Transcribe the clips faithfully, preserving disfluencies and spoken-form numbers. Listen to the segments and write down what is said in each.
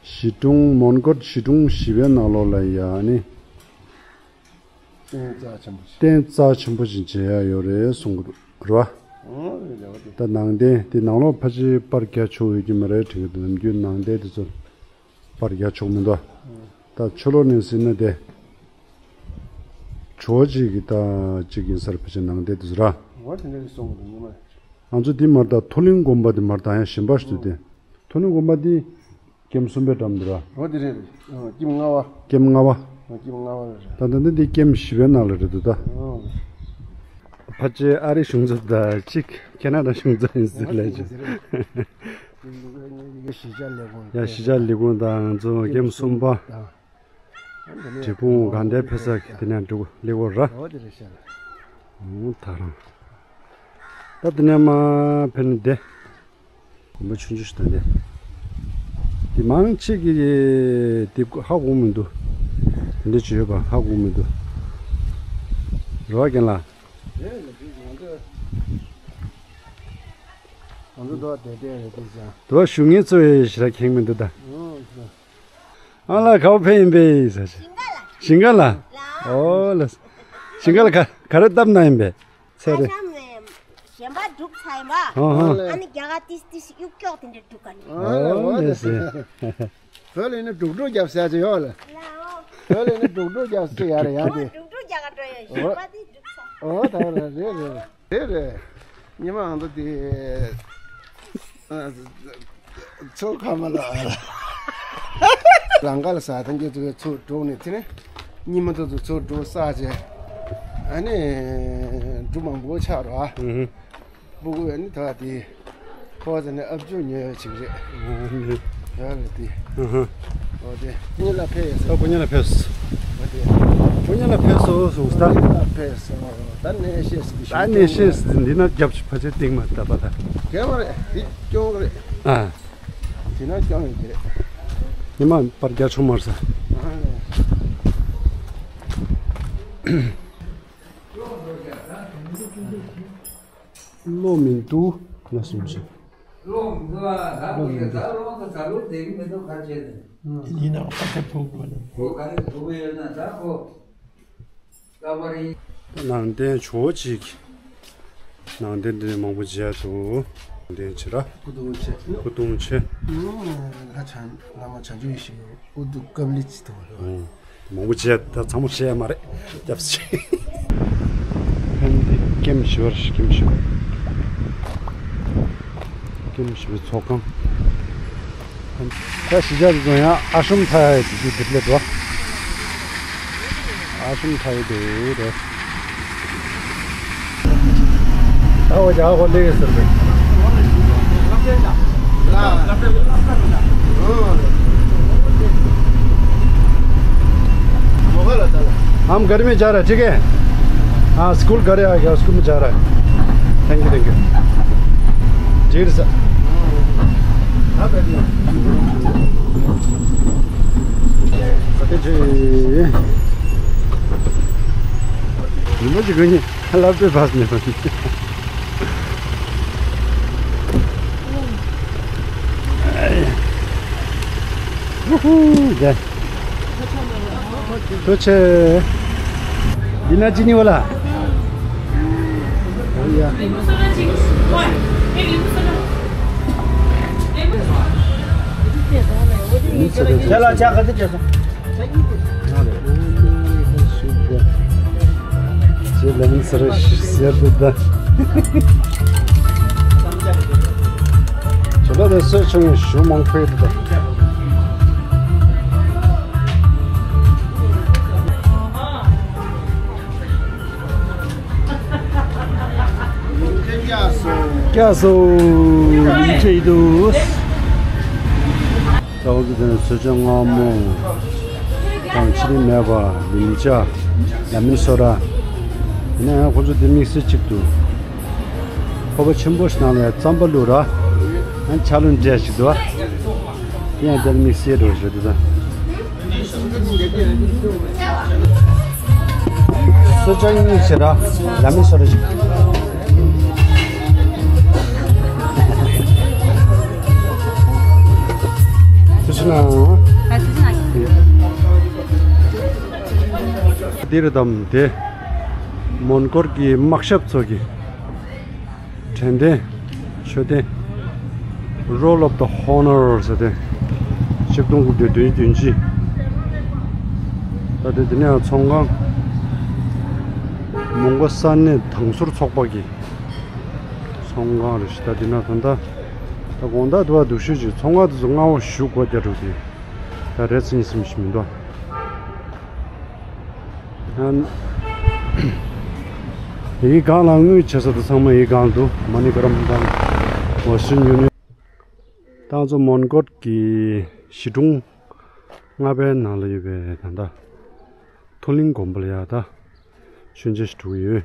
གཞིས་གྲོང་མོན་གྷོ་གཞིས་གྲོང་བཞི་པའི་ནང་ལོགས་ལ་ཡ་ནི་རྟེན་རྩ་ཆེན་པོ་ཞིག་རྟེན་རྩ་ཆེན་པོ་ཞིག་མཇལ་ཡ་ཡོད་རེད་གསུང་གི་འདུག་ར། ད་ནང་རྟེན་དེ་ནང་ལོགས་ཕལ་ཆེར་པར་རྒྱག་ཆོག་ཡོད་ཀྱི་མ་རེད་དྲན་གྱི་འདུག་ནམ་རྒྱུན་ནང་རྟེན་དེ་ཚོ་པར་རྒྱག་ཆོག་མི་འདུག་ད་ཕྱི་ལོགས་ནས་ཟིན་ན་དེ་ཇོ་བོ་གཅིག་གི་ད་གཅིག་ཡིན་སར་ཕལ་ཆེར་ནང་རྟེན་དེ་ཚོ་ར། ང་ཚོ་དེ་མར་ད་མཐོ་གླིང་དགོན་པ་དེ་མར་ད་ཡང་གཞན་པ་ཞིག་ཏུ་དེ་མཐོ་གླིང་དགོན་པ་དེ། ཀེམ་གསུམ་པའི་འགྲམ་དུ་ར། འོ་དེ་རེད། ཨ། ཀེམ་ལྔ་པ། ཀེམ་ལྔ་པ། ཨ། ཀེམ་ལྔ་པ་རེད། ད་ལྟ་འདི་འདི་ཀེམ་བཞི་པའི་ནང་ལ་རེད་འདུག་ད། ཨ། ཕལ་ཆེར་ཨ་རིའི་གཞུང་ཚབ་དང་གཅིག་ཁེ་ན་ཌ་གཞུང་ཚབ་ཡིན་ཟེར་ལབ་ཀྱི། ཡ་གཞིས་ཆགས་ལས་ཁུངས་དང་ང་ཚོ་ཀེམ་གསུམ་པ། འབྲས་སྤུངས་དགའ་ལྡན་ཕེབས་ས་དེ་ནས་འགྲོ་གི་ལེགས་པོ་ར། འོ་དེ་རེད་ཤག་ཨོ་ད་རང་། ད་དེ་ནས་མར་ཕེབས་ནས་བསྡད། དགོན་པ་ཆུང་ཆུང་ཞིག་དང་དེ། དེ་མང་ཆེ་གི་དེ་ཧ་གོ་མི་འདུག་དེ་འདྲ་བྱོས་པ་ཧ་གོ་མི་འདུག་རེད་བ་རྒན་ལགས། ང་ཚོ་དོ་བ་དེ་དེ་རེད་དེ་ཅང་། དོ་བ་ཞུ་མཁན་ཚོ་ཡི་ཞེ་དྲག་མཁྱེན་མི་འདུག་ད། ཨང་ལ་ག་པར་ཕེབས་ཡིན་པས་ཟེར་ཞིང་ཁ་ལ། ཞིང་ཁ་ལ། ཨོ་ལ། ཞིང་ཁ་ལ་ག་ག་རེ་བཏབ་ན་ཡིན་པས། ཚེ་རེ། ཨ་ཞང་མེ། གཞན་པ་འབྲུག་ཚ་ཡིན་པ། ཨོ་ཧོ། ཨ་ནི་རྒྱ་གར་ཏིས་ཏིས་གཡུག་ཀྱོག་དེ་འདྲ་འབྲུག་ག་ནི། ཨོ་ལེ་སེ། བོད་ལ་ནི་འབྲུག་འབྲུག་རྒྱབ་ཟེར་ཅིག་ཡོད་ལ། ལའོ། བོད་ལ་ནི་འབྲུག་འབྲུག་རྒྱབ་ཟེར་ཡ་རེ་ཡང་དེ། འབྲུག་འབྲུག་རྒྱ་གར་འགྲོ་ཡོད་གཞན་པ་དེ་འབྲུག་ཚ། ཨོ་ད་རེད་རེད་རེད་རེད། ཉི་མ་ཨང་དུ་དེ། ཚུར་ཁ་མ་ལ། རང་ག་ལ་ས་ཐང་གི་ཚུར་ཚུར་འགྲོ་ནས་དེ་ནས་ཉི་མ་དུ་ཚུར་འགྲོ་ས་བྱས། ཨ་ནི་འབྲུ་མང་པོ་ཆགས་རོ། ཨ་ཧུ། སྤུ་གུ་ཨ་ནི་ད་དེ་ཁོ་ཚོ་ནི་ཨབ་ཅུ་ཉོས་ཡོད་ཅིག་རེད། ཨ་ཧུ། ཡ་རེད་དེ། ཨ་ཧུ། ཨོ་དེ་ཕུ་ཉ་ལ་ཕེབས་སོ། ཨོ་ཕུ་ཉ་ལ་ཕེབས་སོ། ཨོ་དེ་ཕུ་ཉ་ལ་ཕེབས་སོ་གསུངས་ད། ཕུ་ཉ་ལ་ཕེབས་སོ། ད་ནས་ཤེས་སི་ད་ནས་ཤེས་སི་འདི་ན་རྒྱབ་ཕ་ཆེ་སྟེང་མ་ད་པ་ད། གས་མ་རེད་འདི་སྐྱོང་རེད། ཨ། དེ་ན་སྐྱོང་ཡོད་ཀྱི་རེད། ཉི་མ་པར་རྒྱག་ཆོག་མར་ས། ཨ་ལེ། བློ་མི་འདུག་ན་སུམ་ཅུ། བློ་མི་འདུག་ཨ། ད་བློ་མི་འདུག་ད་བློ་དུ་ད་བློ་བསྡད་ཀྱི་མི་འདུག་ཁ་ཆེ་ནས། ཡིན་ནའང་ཁ་ཆེ་ཕུག་པ་ནི། ཁོ་ག་ནས་ཐུག་གི་ཡོད་ན་ད་ཁོ་ལྟ་བ་རེད། ནང་རྟེན་ཇོ་བོ་གཅིག་ནང་རྟེན་འདི་ནས་མང་པོ་མཇལ་འདུག་ནང་རྟེན་ཆེ་ར། སྐུ་གདུང་ཆེ། སྐུ་གདུང་ཆེ། ལྷ་བྱང་བླ་མ་བྱང་ཆུབ་ཡེ་ཤེས་སྐུ་གདུང་དཀར་ལི་ཅི་ཐུབ་པ་རེད། མང་པོ་བྱས་ད་ཚང་མ་བཤད་ཡ་མ་རེད། སྐྱབས་སུ་མཆི། ཕན་བདེ་ཀེམ་བཞི་པར་ཀེམ་བཞི་པ། ཀེམ་བཞི་པའི་ཚོགས་ཁང་། ད་གཞིས་ཆགས་དེ་ཚོ་ཡང་ཨ་ཤྲམ་ཚ་ཡ་དེ་དུས་དེབ་ལས་འགྲོ། ཨ་ཤྲམ་ཚ་ཡ་དེ་རེད། ད་འོ་ཇ་ཧ་གོ་ལེ་ཟེར་བས། हम घर में जा रहा है, ठीक है? हाँ, स्कूल घर आ गया, स्कूल में जा रहा है। Thank you, thank you. ठीक है सर। ཡིན་པ་ཅིག་གོ་ནི་ལབ་པའི་བས་ནི། ཝུ་ཧུ། ཡ། ཐུགས་རྗེ་ཆེ། ཡིན་ན་ཅི་ནི་བ་ལ། ཡ། ཁྱེད་ལ་ཇ་ག་ཚོད་བྱས་སོང་། ཅེས་ལ་མིན་ཟེར་ཟེར་དུ་ད། ཇོ་ལ་དེ་སོས་ཆུང་ངས་ཞུ་མང་པོ་ཡོད་དུ་ད། སྐྱ་སོ་ཡིན་ཆེ་ཡི་དུ། ད་འོ་ཙི་དེ་ནས་གསོལ་ཇ་མངར་མོ་དང་ཕྱི་རིལ་མེད་པ་ལི་ལི་ཅ་ལ་མིན་སོ་ར། ཡིན་ན་ཡང་ཁོ་ཚོ་དེ་དམིགས་བསལ་གཅིག་ཏུ་ཕོར་པ་ཆེན་པོ་ཞིག་ནང་ལ་ཡང་རྩམ་པ་བླུགས་ར། ཡང་ཆ་ལུགས་འདྲ་ཞིག་འདུག་བ། དེ་ཡང་དེ་དམིགས་བསལ་འགྲོ་ཞེས་འདུག་ད། གསོལ་ཇ་གཉིས་བྱེད་ར། ལ་མིན་སོ་ར་ཞིག་འདིར་དམ་དེ་མོན་གྷོར་གྱི་དམག་ཞབས་ཚོ་གི་དྲན་རྟེན་མཆོད་རྟེན། Roll of the Honor ཟེར་ཏེ། ཆིག་སྟོང་དགུ་བརྒྱ་བདུན་ཅུ་དོན་གཅིག་ད་ལྟ་དེ་ནས་ཚོང་ཁང་། མོན་གྷོ་ས་གནས་དྭང་ཟུར་ཚོགས་པ་གི་ཚོང་ཁང་རེད་ཤག་ད་དེ་ན་ད་ལྟ་ད་དགོང་དག་དུ་བ་འདུག་ཤོས་ཅིག་ཚོང་ཁང་དེ་ཚོ་སྔ་བོ་ཞུ་དགོས་རྒྱ་འགྲོ་དེ་ད་རེད་ཟིན་སིམ་ཞིག་མི་འདུག་ཨ་ཡི་གང་ལ་དངུལ་བྱེད་ས་དེ་ཚང་མ་ཡི་གང་འདུག་མ་ཎི་གྷ་རམ་དང་ཝོ་ཤིན་ཡུ་ནི། ཏང་ཙོ་མོན་གྷོ་གི་གཞིས་གྲོང་ལྔ་པའི་ནང་ལ་ཡོད་པའི་ད་ལྟ་མཐོ་གླིང་དགོན་པ་ལ་ཡ་ད་མཆོད་མཇལ་ཞིག་འགྲོ་གི་ཡོད།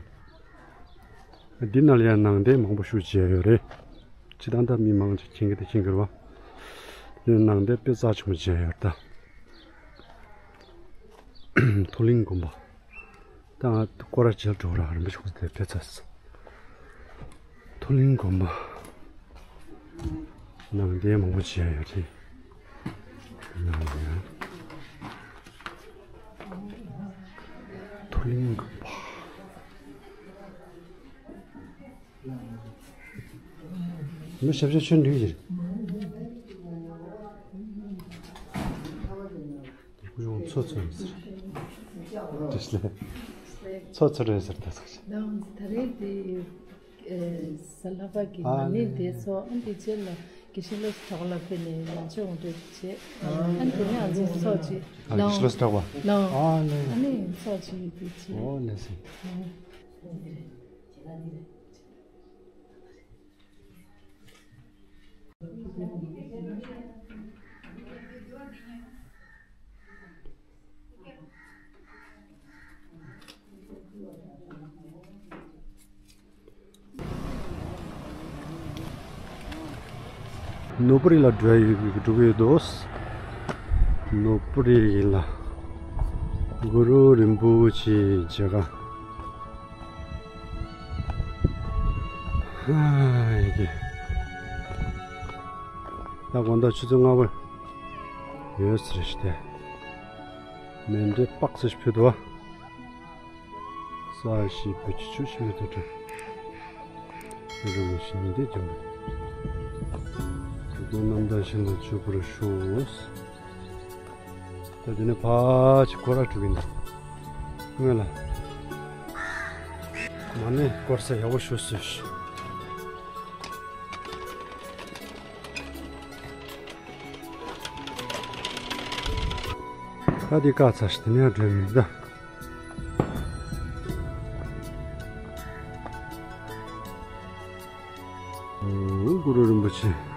འདི་ནང་ལ་ཡ་ནང་རྟེན་མང་པོ་ཞིག་མཇལ་ཡོད་རེད། སྤྱིར་བཏང་ད་མི་མང་ཆེ་མཁྱེན་གྱི་དེ་མཁྱེན་གྱི་རེད་བ། འདི་ནང་རྟེན་དཔེ་རྩ་ཆེན་པོ་མཇལ་ཡོད་ད། མཐོ་གླིང་དགོན་པ། ད་ང་སྐོར་ར་མཇལ་འགྲོ་ར་རིན་པོ་ཆེ་ཁོ་ཚོ་དེ་ཕེབས་ཚར་སོང་། མཐོ་གླིང་དགོན་པ། ནང་རྟེན་མང་པོ་མཇལ་ཡོད་རེད། ནང་ཡ། མཐོ་གླིང་དགོན་པ། མི་ཞབས་ཞུ་ཆོས་འདུས་ཡིན། ཡོང་ཚོ་ཚོ་ཡིན་ཟེར། དེ་ལས་ཚོ་ཚོ་རེད་ཟེར་ད་ཟེར། ད་རེས་དེ་ས་ལྷ་པ་གི་མ་ཎི་དེ་ཚོ་ཨ་འདི་རྗེས་ལ་དགེ་བཤེས་བློ་གྲོགས་ལ་ཕེབས་ནས་ལང་ཚོ་འོང་འདོད་བྱས། ཨ་ནི་དེ་ནས་ཨ་ཚོ་ཚོགས་ཅིག་ཨ་དགེ་བཤེས་བློ་གྲོགས་པ། ལང་ཨ་ནི་ཨ་ནི་ཚོགས་ཅིག་དེ་བྱས། ཨོ་ལེ་སི། ནོར་བུ་རི་ལ་འགྲོ་ཡི་འགྲོ་གི་ཡོད་དོ། ནོར་བུ་རི་ལ་གུ་རུ་རིན་པོ་ཆེའི་མཇལ་ཁ། ཧ་ཡི་གེ། ད་དགོང་དག་ཆུ་ཚོད་ལྔ་པ་ཡོད་ཟེར་ཞིག་སྟེ། མཎྜལ་པགས་ཟེར་ཞིག་ཕུལ་འདུག་བ། ས་གཞི་བོད་ཀྱི་ཆུ་ཤིང་གི་དུ་དྲན། རི་རུ་ཞིང་འདི་ལྗོན་པ། དུས་ཀུན་རྣམ་དག་ཞིང་དུ་སྤྱོད་པར་ཤོག། ད་དེ་ནས་ཕར་ཅིག་སྐོར་ར་འགྲོ་གི་འདུག་སྔོན་ལ་མ་ཎི་སྐོར་ས་ཡག་པོ་ཞིག་བཟོས་ཤག་ད་དེ་བཀག་ཚར་ཤག་དེ་ནས་འགྲོ་མི་འདུག་ད། ཨོ། གུ་རུ་རིན་པོ་ཆེ།